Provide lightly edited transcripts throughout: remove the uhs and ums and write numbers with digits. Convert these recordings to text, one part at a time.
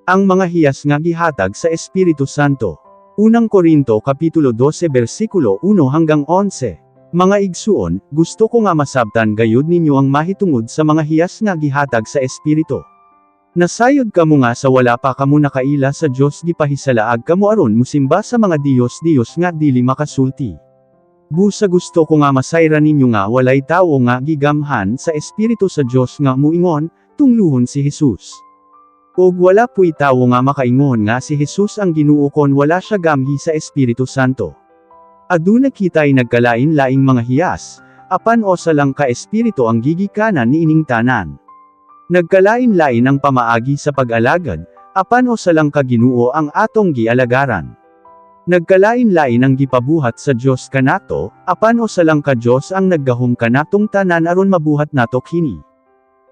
Ang mga hiyas nga gihatag sa Espiritu Santo. Unang Korinto kapitulo 12 bersikulo 1 hanggang 11. Mga igsuon, gusto ko nga masabtan gayud ninyo ang mahitungod sa mga hiyas nga gihatag sa Espiritu. Nasayod kamo nga sa wala pa kamo nakaila sa Dios, gipahisalaag kamo aron musimba sa mga diyos-diyos nga dili makasulti. Busa gusto ko nga masayran ninyo nga walay tawo nga gigamhan sa Espiritu sa Dios nga muingon, "Tungluhon si Jesus." Og wala puy tawo nga makaingon nga si Jesus ang Ginoo kon wala siya gamhi sa Espiritu Santo. Aduna kitay nagkalain-laing mga hiyas, apan usa lang ka Espiritu ang gigikanan niining tanan. Nagkalain-lain ang pamaagi sa pag-alagad, apan usa lang ka Ginoo ang atong gialagaran. Nagkalain-lain ang gipabuhat sa Dios kanato, apan usa lang ka Dios ang naggahom kanatong tanan aron mabuhat nato kini.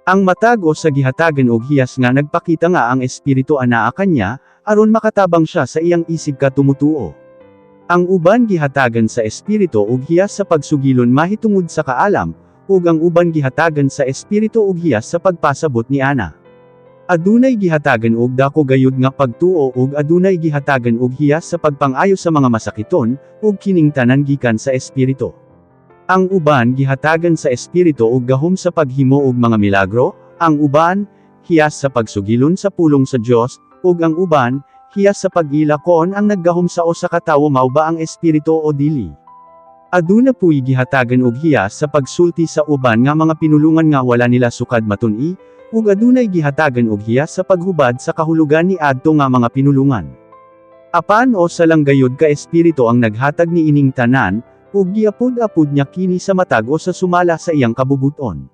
Ang matag usa gihatagan og hiyas nga nagpakita nga ang Espiritu anaa kanya, aron makatabang siya sa iyang isig ka tumutuo. Ang uban gihatagan sa Espiritu og hiyas sa pagsugilon mahitungod sa kaalam, ug ang uban gihatagan sa Espiritu og hiyas sa pagpasabot niana. Adunay gihatagan og dako gayud nga pagtuo ug adunay gihatagan og hiyas sa pagpang-ayo sa mga masakiton, ug kining tanan gikan sa Espiritu. Ang uban gihatagan sa Espiritu og gahom sa paghimo og mga milagro, ang uban, hiyas sa pagsugilon sa pulong sa Dios, ug ang uban, hiyas sa pag-ila kon ang naggahom sa usa ka tawo mao ba ang Espiritu o dili. Aduna puy gihatagan og hiyas sa pagsulti sa uban nga mga pinulungan nga wala nila sukad matun-i, ug adunay gihatagan og hiyas sa paghubad sa kahulugan ni adto nga mga pinulungan. Apan usa lang gayud ka Espiritu ang naghatag ni ining tanan, ug giapod-apod niya kini sa matag usa sumala sa iyang kabubuton.